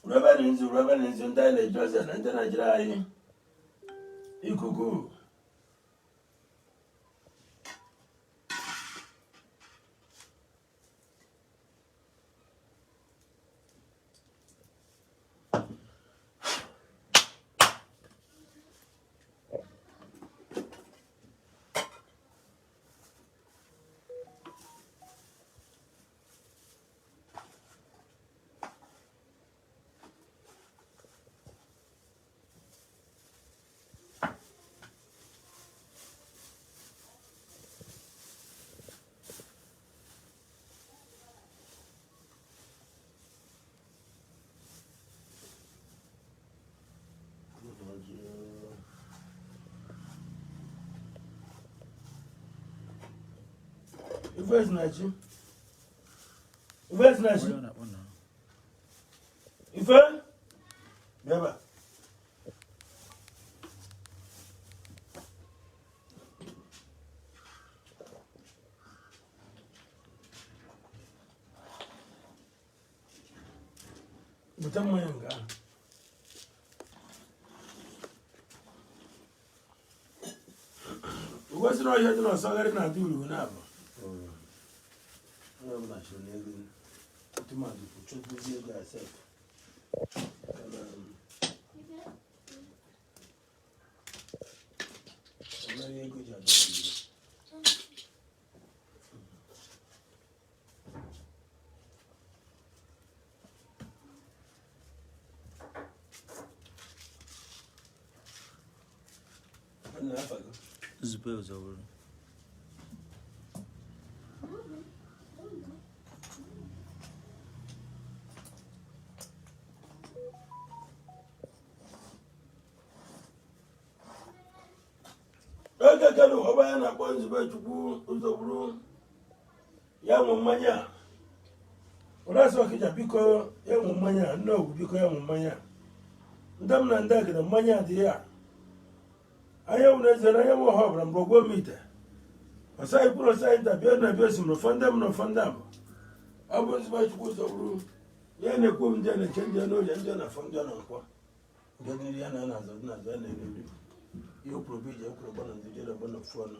Rube na nzu, rube na nzu, ndị anyị na-eji ozi na ndị Naijiria anyị ikuku. Ifesinachi, Ifesinachi, Ife, bịa ebe a. Bute mmanya nke ahụ. Uwe si n'ọhịa dị n'ọsọgharị na-adị uru na-abụ. Onye ọbụla chọrọ na ego tụmadụ chọkwuzi ego asef. Anaghị ego ji adọ n'obodo. Nzube Ụzọbụrụ. Oge kere ụwa ya na-akpọ Nzube Chukwu Ụzọbụrụ ya nwe mmanya a. Ụrasị Ọkịja biko ya nwe mmanya a. Nne Ogwu biko ya nwe mmanya a. Ndị m na ndị agịda mmanya a dị ya. Anyanwụ na eze na anyanwụ ọha ọbara mgbe ogwo m ite. Ọsa ikwuru ọsa nta bịa na bịa osimiri ụfọ ndị m na ụfọ ndị abụ. Ọ bụ Nzube Chukwu Ụzọbụrụ ya na-ekwu m ndị a na-eche ndị a n'orie ndị a na-afọ ndị a na nkwọ. Ndị dị ya na na-azọ dị na-azọ ya na-eri. Ihe okwuru bụ ije okwuru gbana ndị jere gbana ofu ọnụ.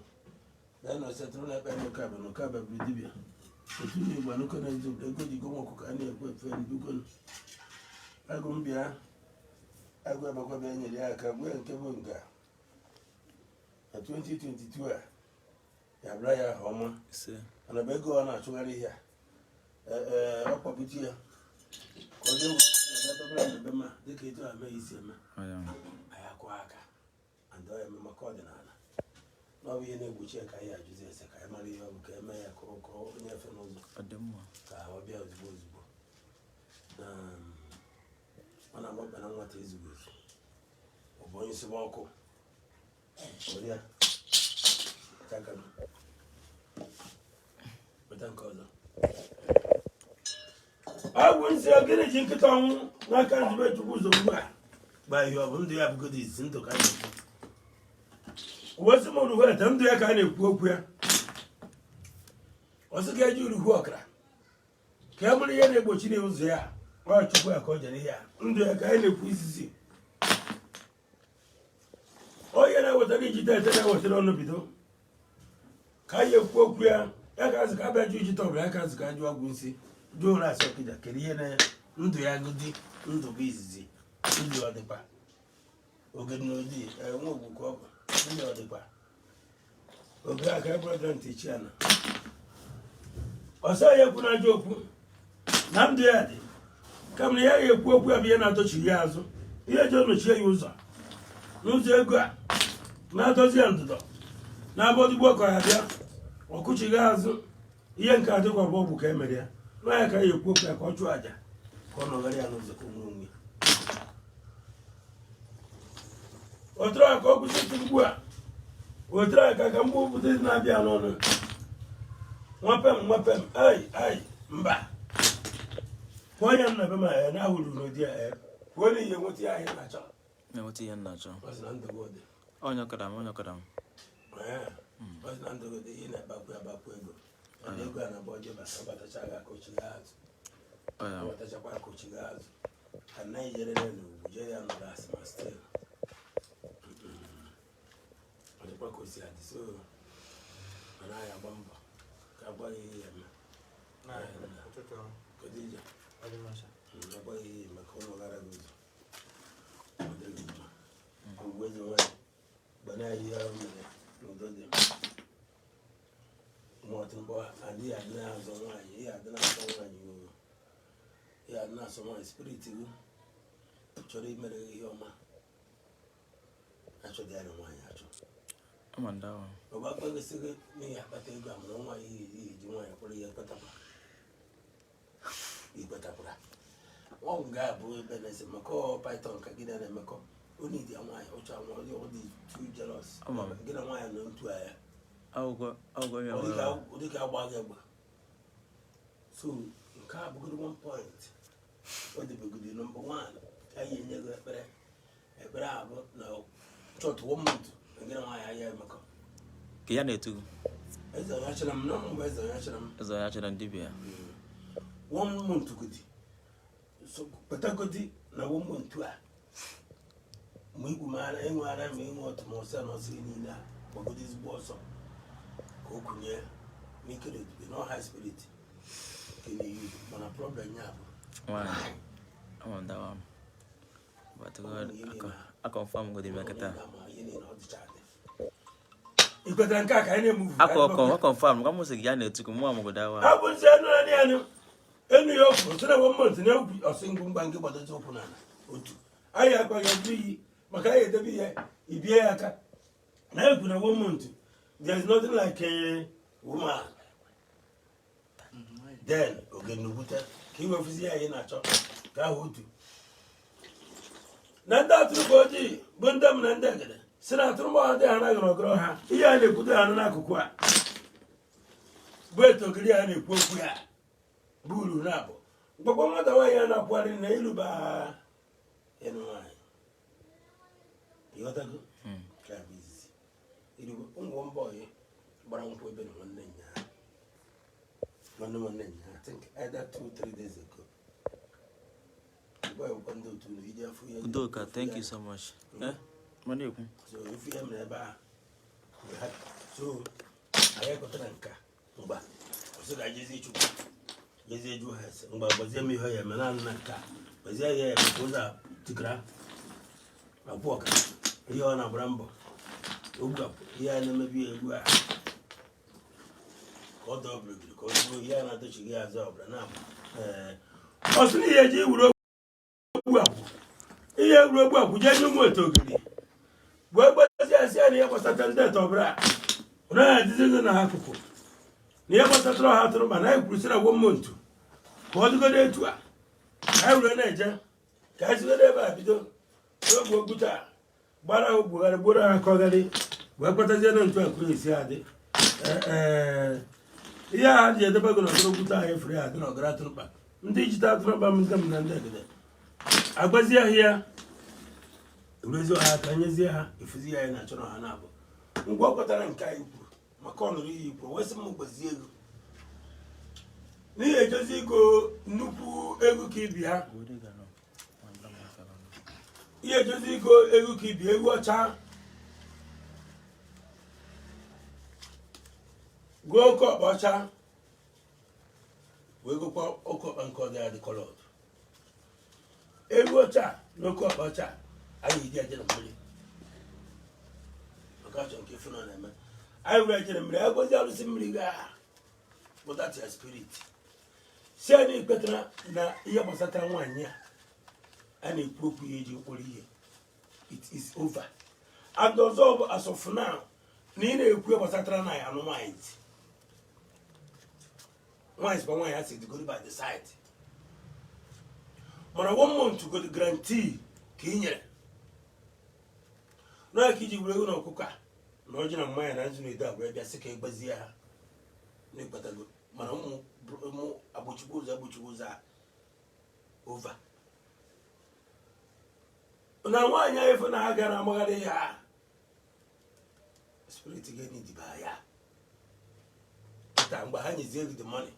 Ya na ọsatụrụ na-ekpe n'oke abụ na oke abụ bụrụ dibịa. Otu na Igbo anụkọ na ezi ego ji gonwa ọkụkọ a na-ekwe efe ndugo. Agụ m bịa agụ agbakwa bịa nyere ya aka gwa ya nke bụ nga na 2022 a ya bụra ya aha ọma. Mana bụ ego ọ na-achụgharị ihe a ọ kpọbute ya ka ọ jee weta ya ebe ma dịka etu a mee isi eme anyị akụ aka and ọ ya eme maka ọdịnala na ọ bụ ihe na-egbochi ya ka anyị ajụzi ese ka anyị mara ihe ọ bụ ka eme ya ka ọ onye efe n'ụzọ ka ọ bịa ozugbo ozugbo na ọ na-agba mkpa na nwata ezughị ezu ọ bụ onye isi ọkụ were ya weta nke ọzọ agwụ nsị gịnị ji nkịta ọnwụ n'aka Nzube Chukwu Ụzọbụrụ a gba ihe ọ bụ ndụ ya bụgodo izizi ndụ ka a na-ekwu wesị m uruhu ete ndụ ya ka a na-ekwu okwu ya ọ sị ka eji uruhu ọkara ka e mụrụ ihe na-egbochiri ụzọ ya ọ Chukwu ya ka o jere ihe a ndụ ya ka anyị na-ekwu izizi onye na-ewetara ijite ete na-ewetara ọnụ bido ka anyị ekwu okwu ya ya ka azụ ka abịa jụ ijite ọbụla ya ka azụ ka ajụ ọgwụ nsị jụọ ụra asị Ọkịja kedu ihe na ndụ ya gụdị ndụ bụ izizi ndụ ọ dịkwa oge n'odi enwe ogwu ka ọ bụ ndụ ọ dịkwa oge a ka e bụrụ ntị chi ana ọsọ ya ekwu na ajọ okwu na ndụ ya dị kama na ya ga-ekwu okwu ya bụ ihe na-adọchiri ya azụ ihe eji ọnọchie ya ụzọ n'ụzọ ego a na-adọzi ya ndụdọ na-abụ ọdịgbo ka ya bịa ọkụchighị azụ ihe nke adịkwa bụ ọgwụ ka e mere ya na ya ka ya ekwu okwu ya ka ọ chụọ àjà ka ọ nọgharị ya n'ụzọ ka o nwere onwe ya otere aka ọ kwụsị ugbu a wetere aka ka mgbe obodo na-abịa n'ọnụ nwapem nwapem ai ai mba kwuo ya nna be ma ya na ahụrụ n'ụdị ya kwuo na ihe nweta ya ahịa na-achọ na-enweta ihe na-achọ ọ sị na ndụ gị dị onye ọkada m onye ọkada m ọ sị na ndụ gị dị ihe na-agbakwu agbakwu ego ọ ego a na-agba ọjọọ bata ọ batacha gị akụchi gị azụ ọ batachakwa akụchi gị azụ Ka nna anyị jere n'ugwu jee ya nọrọ asị ma still ọ dịkwa ka o si adị. So mana anyị agba mbọ ka agwa ya ihe eme. Ụtụtụ ọma. Kedu ije? Ọ dị mma, sir. Agwa ya ihe maka ụmụ gara gị ụzọ ọ dịghị mma. Ugwu eze nwanyị gbana ya ihe ahụ mere n'udo dị mọtụ mbọ adịghị adị na-azọ nwaanyị, ihe adị na-asọ nwaanyị o, ihe adị na-asọ nwaanyị. Spirit gị chọrọ imere gị ihe ọma, achọdịarị nwaanyị achọ. Ama ndị ahụ. Ọba kpegosi gị n'ihi akpata ego a, mụrụ nwaanyị, ihe ihe eji nwaanyị kpọrọ ihe kpatapụra ikpetapụra ọ ga-abụ ebe na-ese maka ọ python ka gị na na-emekọ onye dị nwaanyị ụcha nwa ọ dị too jealous. Ama m. Gị na nwaanyị nọ ntu anya. Akwụkwọ akwụkwọ ya. Ọ Nwere. dịka agba gị egbe. So nke a bụgoro one point ọ dịbegodi number one. Anyị enye gị ekpere, ekpere a bụ na chọtụ one month na gị na nwaanyị anya emekọ. Ka ya na-etu. Eze onye achịra m na mgbe eze onye achịra m. Eze ya chọrọ ndị bịa. One month godi, so kpetagodi na one month a ma ikwu ma ara ịnwe ara ma ịnwe otu ma ọsọ na ọsọ niile a gbagodi ezigbo ọsọ ka o kwunye n'ike na ebube na ọha spirit nke na-eyi, mana problem ya bụ nwaanyị. Ama ndị ahụ. But God, a confirm go dị bịa kịta. Ihe niile ọ dịcha adị. Ị kwetara nke a ka anyị na-emuvu? Akọ ọkọ ọ confirm ka mụ sị gị ya na-etu ka mụ amụgodo awa. Abụ nsị enu na anụ enu ya okwu sị na one month na egwu ọsị ngwu mgba nke gbadozi ụkwụ n'ala otu anyị akwaghị ebu iyi maka anyị edebe ihe ibie ya aka na egwu na one month there is nothing like a woman. Then oge nnukwu ka iwefuzi ya anyị na-achọ ka ahụ otu na ndị atụrụ ojii bụ ndị m na ndị egede si na atụrụ mgbe dị ha naghị n'ọgọrọ ha. Ihe a na-ekwudo ha n'akụkụ a bụ etu ogiri a na-ekwu okwu ya bụ uru na-abụ mgbakwa nwata nwaanyị a na-akwụgharị na ịlụba ịnụ nwaanyị, ịghọtago? Nke a bụ izizi irugo ngwọ mbọ ya gbara nkwụ ebe na nwanne nya, nwanne nwanne nya, I think either 2-3 days ago. Mgbe bụkwa ndị otu unu iji afụ ihe. Udoka, thank you so much. Eh, mana ekwu. So ifu ihe mere ebe a, we happy. So anyị ekwetara nka mgba ọsị ga jezie chukwu jezie jụọ ha ese mgba gbazie m ihe ya eme naanị na nke a gbazie ya eme ka ụzọ a tikara akwụ ọka ihe ọ na-agbara mbọ ogbu ihe a na-emebi ya egwu a ka ọ dọọ biribiri ka ọ bụrụ ihe a na-adọchighị ya azụ ọbụla na-abụ. Ee, ọ sị na ihe eji wuru ogbu akwụ, ihe egwuru ogbu akwụ jee nye ụmụ eto ogiri wee gbazie asị ya na ihe gbasata ndị eto ọbụla ọ naghị adịzi na akụkụ na ihe gbasatara ọha atụrụ ma na anyị kwuru sị na one month ka ọ dịgodo etu a ka anyị were na-eje ka anyị sigodo ebe a bido n'ogbe ogbu taa gbara ha ogbugharị gboro ha akọgharị wee kwetazie na ntu a ka o esi adị. Ee, ihe a ji edebe gị n'ọgọrọ ogbu taa efere ya adị n'ọgọrọ atụrụkpa ndị ijite atụrụkpa m ndị m na ndị egede agbazie ha ya ewerezi ọha aka nyezie ha efuzi ya. Anyị na-achọ na ọha na-abụ ngwa ọ kwetara nke anyị kwuru maka ọ nụrụ iyi kwuru wee sị m gbazie ego n'ihi ejezi ego nnukwu ego ka ibi ha ihe ejezi ego ego ka ibi egwu ọcha gụọ oke ọkpa ọcha wee gụkwa oke ọkpa nke ọdị adị colored ewu ọcha na oke ọkpa ọcha. Anyị iji eje na mmiri maka achọ nke ifu na ọ na-eme anyị were ejere mmiri anyị gozi arụsị mmiri gaa pụta ya spirit si anyị kwetara na ihe gbasatara nwaanyị a a na-ekwu okwu ya eji mkpọrọ ihe. It is over. And ọzọ bụ, as of now, na ị na-ekwu ihe gbasatara na ya anụ nwaanyị ntị nwaanyị sịkwa nwaanyị asị dịgoro by the side, mana one month go guarantee ka ị nyere n'ọya ka iji were ewu na ọkụkọ a na ọjị na mmanya na nzu na edo a wee bịa sị ka ị gbazie ha n'ịkpatago, mana ụmụ ụmụ agbochikwa ụzọ agbochikwa ụzọ a over na nwaanyị ahụ efe na ha gara amagharị ya spirit ga-enidiba ya taa mgbe ha nyezie gị the money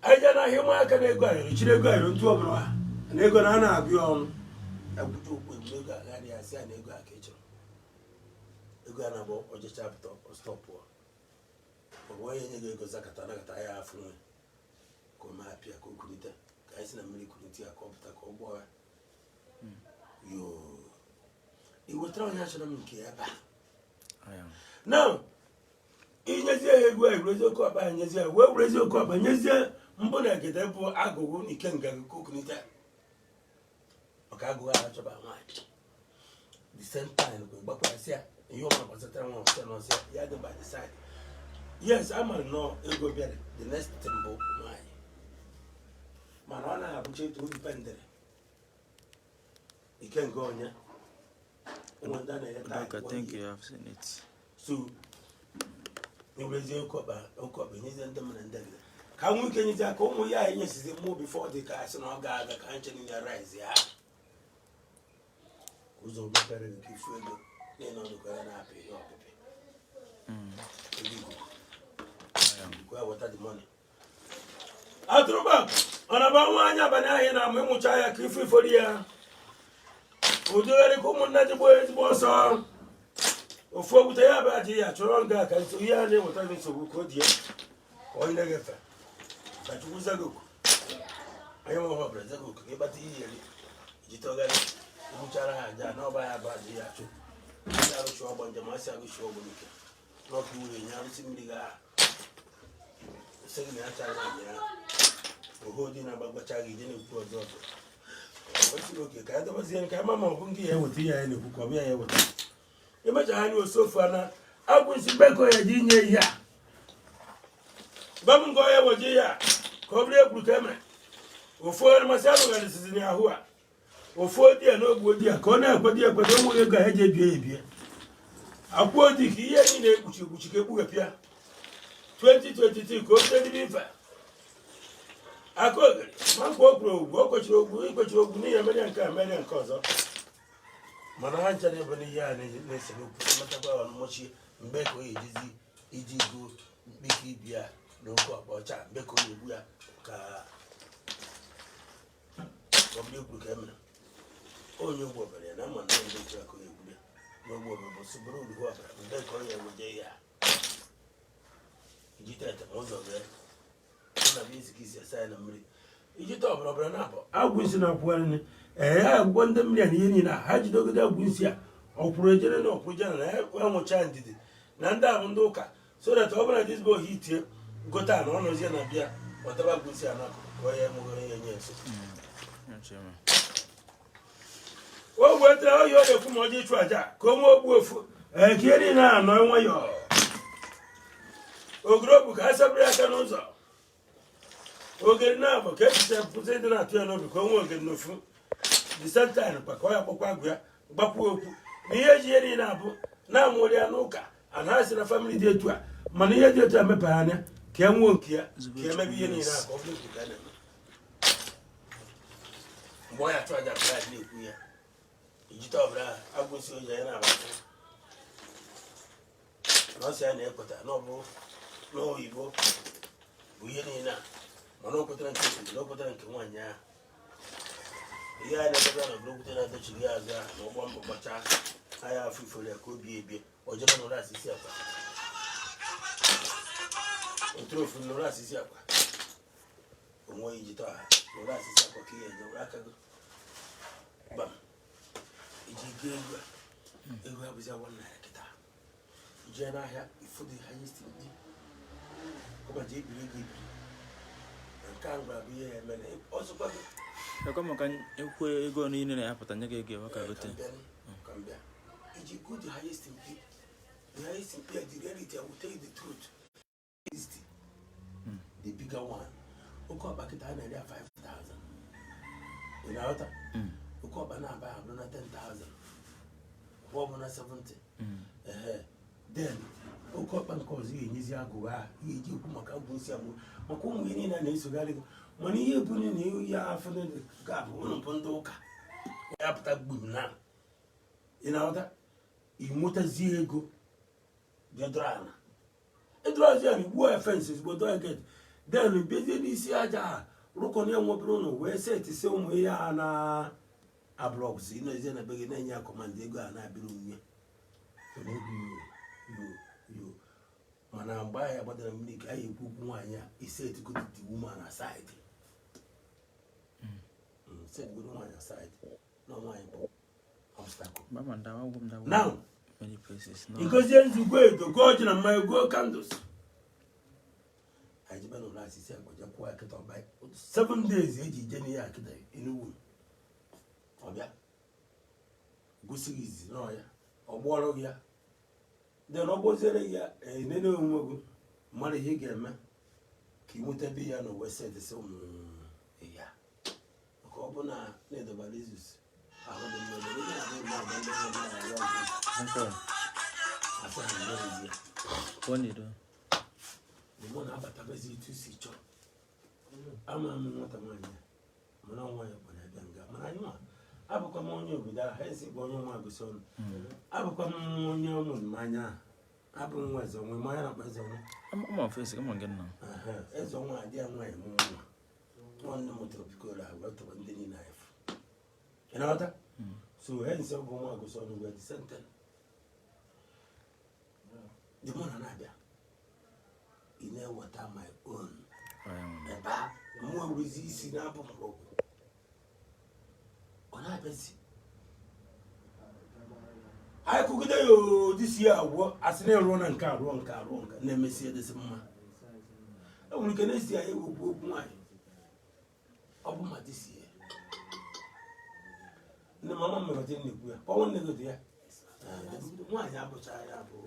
anyị jee n'ahịa ịma aka na ego ayọrọ chiri ego ayọrọ ntu ọbụla ha. Na ego na a na-agụ ya ọnụ ekwute okwu eburu ego agharị ya, sị ya na ego a ka ị chọrọ. Ego a na-abụ ọjọcha pụta, ọstọpụọ, ọ bụ onye nye gị ego zakata anakọta ya afụ nwe ka o mee apịa ka o kulite, ka anyị si na mmiri kulite ya, ka ọ pụta, ka ọ gbọọ ya. Yoo, i wetara onye achọrọ m nke ya ebe a. Aya. Now, inyezie ya ego a, ewerezi oke ọkpa ya nyezie ya, wee werezi oke ọkpa nyezie mbụ na egede bụ agụgụ na ike nga gị ka o kulite, maka agụgụ ahụ achọba nwaanyị. The same time kwa gbakwasị ya ihe ọbụla gbasatara nwa ọsịa na ọsịa ya dị by the side. Yes, ama nnọọ ego bịara, the next thing bụ nwaanyị, mana ọ na-abụcha etu o dipendịrị ike nke onye ụmụ ndị a na-enye Udoka, tithe. Thank you. I've seen it. So ewerezie oke ọkpa, oke ọkpa enyezie ndị m na ndị gị ka nwe ike nyezie aka ụmụ ya enyesizi mmụọ before dị ka asị na ọ ga-aga ka nche niile rise ya ka ụzọ mepere gị ka ifu ego niile ọdụkọ ya na-apị ihe ọpịpị ego ikuku. Aya. Ikuku ya weta the money. Atụrụba ọ na-aba nwa anya abalị ahụ na-amụ ịmụcha ya ka ifu ifori ya udogharị ka ụmụnna ji gbaa ezigbo ọsọ. Ofu okwute ya bụ aja ya chọrọ nga ka nsogbu ihe a na-eweta gị nsogbu ka o die ka onye na-egefe ka Chukwu zago oku. Onye nwe ọbara zago oku ka ịkpata ihe eri iji tọgharị egbuchara ha aja na ọba ya bụ aja ya achụ ndị arụchi ọgbọ njem asị arụchi ọgbọ n'ike n'ọkụ iwu enye arụsị mmiri ga sị gị na ya chara aja ya ohe odi na-agbagbacha gị ije na-ekwu ọzọ ọzọ o oke ka ya dobazie nke ama ma ọ bụ nke ya eweta ihe anyị na-ekwu ka ọ bụ ya ya eweta imecha anya osofu ana agwụsị mgbekọ ya ji inye ihe a gwa m nke onye weje ihe a ka ọ bụrụ ekwuru ka emere ofu onye masị alụgharịsịzi n'ahụ a ofu odi ya n'ogbu odi ya ka ọ na-ekwedo ekwedo onweghị ego ha eji ebie ebie akwụ odi ka ihe niile ekpuchi ekpuchi ka ekpughepụ ya 2023 ka o bido ife aka ogere ma nkwa o kwuru ogwu o kwechiri ogwu ikwechiri ogwu n'ihe mere nke a mere nke ọzọ, mana ha ncha na-ebe n'ihe a na-esere okwu metakwa ya ọnụmọchi mgbe ka o ejizi iji go mkpịkọ ibi ya na oke ọkpa ọcha mgbe ka o egbu ya ka ọ bụrụ ekwuru ka e mere onye ogbu ọbara ya na ama na ndị otu aka egbu ya n'ogbu ọbara bụ sụbụrụ uruhu ọbara mgbe ka ọ ya eweje ya ijite ete ma ụzọ gee na bụ isi ka isi asa ya na mmiri ijite ọbara ọbara na-abụ agwụ isi na-akwụgharị. Ee, ya agwụgwọ ndị mmiri a na ihe niile a ha jidegide agwụ isi a ọkwụrụ ejere na ọkwụrụ ejere na ya nwụcha ndidi na ndị a bụ ndị ụka, so that ọ bụrụ na dizbo hitie gote a na ọ nọzie na bịa ọtaba agwụ isi a n'akụkụ ka ọ ya enweghị onye enye nso. Chairman. O wetara oyi ọ na-ekwu ma ọ dị ịchụ aja ka o nwee ogbu ofu. Ee, ka ihe niile a nọ nwayọọ ogorogbu ka a sabere aka n'ụzọ ogeri na-abụ ka echiche pụta ịdị na-atụ ya n'obi ka o nwee ogeri n'ofu the same time kwa ka ọ ya kpọkwa agụ ya gbakwuo okwu na ihe eji ihe niile abụ na-amụrụ ya n'ụka ana ha si na family dị etu a, mana ihe dị etu a mepere anya ka e nwee nke ya ka emebe ihe niile a ka ọ bụrụ ekwu ka a na-eme mgbe ọ ya achụ aja abụrụ adị na-ekwu ya ijite ọbụla agwụsị oji ya na-abata na ọsị ya na-ekweta na ọ bụ n'oyibo bụ ihe niile a, mana o kwetara nke obodo na o kwetara nke nwaanyị ahụ ihe a na-ekweta na obodo kwute na-adochiri ya azụ ahụ na ọgbọ mbọ gbachaa anya afọ ifere ya ka obi ebie o jebe nụrụ asịsị akwa oturu ofu nụrụ asịsị akwa onwe ijite ọha nụrụ asịsị akwa ka ihe eje were aka gị gbam iji gee ego a ego abụzi ₦1 kịta jee n'ahịa ifu the highest ndị ọgbaji ebiri ego ebiri na nke ahụ bụ ihe ya emere ọzọkwa gị. Ekwe maka ekwe ego niile na ya pụta nye gị ego ya ka gote. Ka m bịa iji go the highest mpi, the highest mpi, the reality, I will tell you the truth is the bigger one. Oke ọkpa kịta a na-ere ya 5000, ị na-aghọta? Oke ọkpa na-aba abụrụ na 10,000 ọ bụ na 70. Ehe, then oke ọkpa nke ọzọ ga-enyezi agụba ahụ ihe eji ekwu maka agwụ nsị agbụ maka ụmụ ihe niile a na-esogharị gị, mana ihe bụ na ya afọ ga-abụ ụnụ bụ ndị ụka ya pụta gbum na ị na-aghọta ị nwetazie ego bịa dọrọ ala ịdọrọzi ya na igbuo ya fence ozugbo dọọ ya gate, then bịazie n'isi aja a Rụkọ na enwe obere ụlọ wee setisi ụmụ ihe a na ablọks ịnọzie na be gị na-enye ya command, ego a na-abịrị onwe yo yo. Mana mgbe ahụ gbadara mmiri ka anyị ekwu okwu nwaanyị a, isetgodo the woman aside. Setgodo nwaanyị aside na nwaanyị bụ obstacle. Mama ndawa agwụ m dawa. Now, many places. No. igozie nzukọ edo, gụọ ọjị na mmanya, gụọ candles, anyị jebe n'ụlọ asịsị agbaja kwụọ akịta ọba 7 days eji je n'ihe akịta Enugu. Ọbịa gosi gị izizi n'ọya, ọ gbọrọ gị ya, then ọ gboziere gị ya, enene onwe gị mara ihe ị ga-eme ka ị nweta be ya na wee setịsị ụmụ ya, maka ọ bụ na na-edobara izus ahụ dị mma ebe ị na-ahụ mma agba ndị mmadụ na-arụ ọgwụ. Nke a, asị ha n'ezie. Ka ọ na-edo. Mgbe ọ na-abatabezi etu si chọọ, ama m nwata nwaanyị a, mana ọnwa ya kpọrọ ya bịa nga. Mana anyị nwa abụkwa m onye obodo ahụ, esi bụ onye nwa agụsị ọnụ, abụkwa m onye ụmụ mmanya ahụ, abụ m nwa eze onwe mmanya na-akpọ eze onwe. Ama m face, ama m gị nna. Aha, eze ọnwa adị ya nwaanyị mụ nwa nwanne m tụrụ pikoro agwa tụrụ ndị niile anyị fụ. Ị na-aghọta? So hence ọ bụ nwa agụsị ọnụ wee the same thing. The more na na-abịa, ị na-eweta my own. Ọ ya nwe. Ebe a mmụọ ewuzi isi na-abụ mgbọrọgwụ, ọ na-abịazi anyị kụgide ya odisi ya agwọ, asị na ịrụọ na nke a, rụọ nke a, rụọ nke a, na-emesi edesi mma. Enwere ike na-esi ya ewekwu okwu nwaanyị, ọ bụ ma disi ya nne mama mmekọta na-ekwu ya kpọnwụ nne gị dị ya. Nwaanyị abụchaghị ya bụ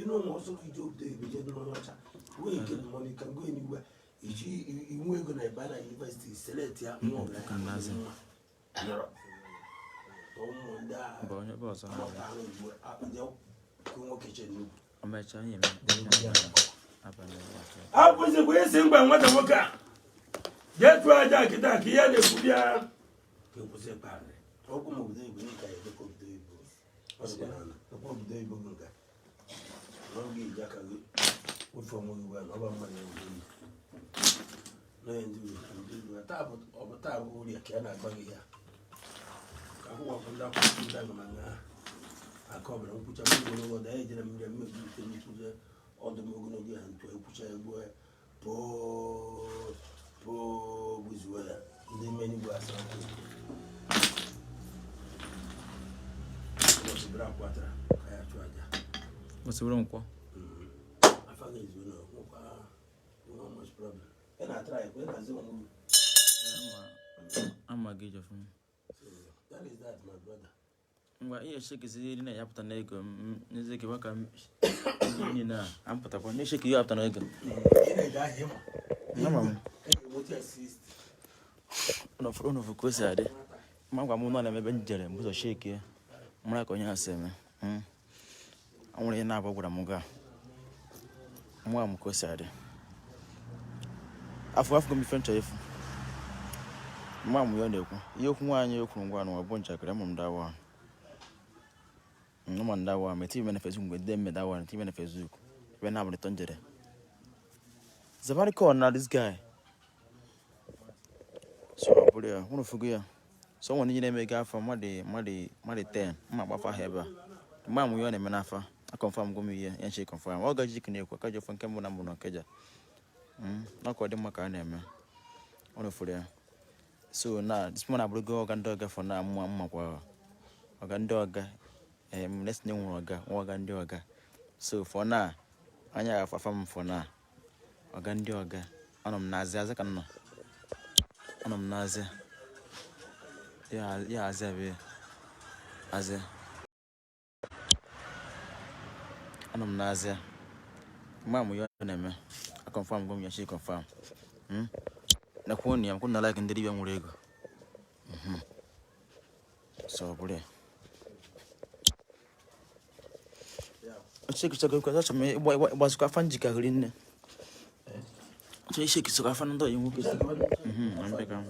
ịnụ ụmụ ọsọ gị ije obodo oyibo, jee n'onye ọcha nwee ike money can go anywhere. Iji inwe ego na ebe na university select ya nwa ọbụla Ka nnazi. nwa ụmụ ndị a. Bụ onye ebe ọzọ na-abịa. Amapụta ahụ igbo ndị nwoke che nnukwu. O mechaa anyị eme abalị atọ. Akwụsịkwa isi mgbe nwata nwoke a jee tụọ aja kịta ka ihe na-ekwu bịa ka ekwụsị ịkparị okwu ma obodo oyibo ka ya edekwa obodo oyibo. Ọ dịkwa n'ala ekwe obodo oyibo bụ nke n'oge iji aka gị wefu onwe gị wee na ọba mmadụ ya obodo oyibo n'onye ndị uru ndị uru taa bụ ọ bụ taa bụ uri ka ya na-agba gị ya ka akwụkwọ akwụ ndị akwụkwọ ndị aga ma ṅaa aka ọbara nkwụcha ogologo ọdụ anyị ejere mmiri mmebi ite nkwụcha ọdụ m ogologo ya ntụ ekwucha ya gbuo ya poo poo gbuzuo ya ndị ime igwe asa ọkụ ụbọchị bere akwatara ka ya chụọ aja. Kwụsịrị nkwọ. Afa ga-ezu na nwekwa nwa much problem ị na-atara ya ị na-azụ onwe gị. Ama gị ije ọfụma. So that is that, my brother. Ngwa ihe shekisi na ya pụta n'ego n'ezie gị ka niile a ampụtakwa na sheki ya pụta n'ego. Ị na-eje ahịa ịma. Ama m. Ị ga-enweta ya 60. Ụnụ ka o si adị ma gwa m nọ na ebe m jere m ụzọ sheki mara ka onye ha si eme. Ọ nwere ihe na-abụ gwara m gaa nwa m ka o si adị afọ afọ m ife nchọ ịfụ mma m ya ọ na-ekwu ihe okwu nwaanyị o kwuru ngwa n'ụwa bụ njakịrị amụ m dawa ma ndawa ma etinyere na Facebook mgbe ndị mme dawa etinyere na Facebook ebe na abụrịtọ njere Safaricom na this guy. So ọ bụrụ ya hụrụ fugo ya so nwere ndị na-eme ego afọ mmadụ 10 mma agbafa ha ebe a mgbe amụ ya ọ na-eme n'afa a confirm gom ihe ya nche confirm ọ gaji ka na-ekwu aka ji ofe nke mbụ na mbụ na Ọkịja n'ọkwa dị mma ka a na-eme ọ nụfuru ya. So na this man abụrụgo ọga ndị ọga for na mma mmakwa ọga ndị ọga em next nwere ọga nwa ọga ndị ọga. So for now anya ga-afafa m for now ọga ndị ọga anọ m n'azị azị ka m nọ anọ m n'azị ya ya azị bụ azị anọ m n'azị mgbe amụ ya ọ na-eme a confirm gom ya shi confirm nakwa ya mkwụ na like ndị dibịa nwere ego. So ọ bụrụ ya Cheki achọrọ m ịgbazikwa afa njikahụri nne. Chọrọ isheki sokwa afa ndị ọyị nwoke. Na mbịa ka m.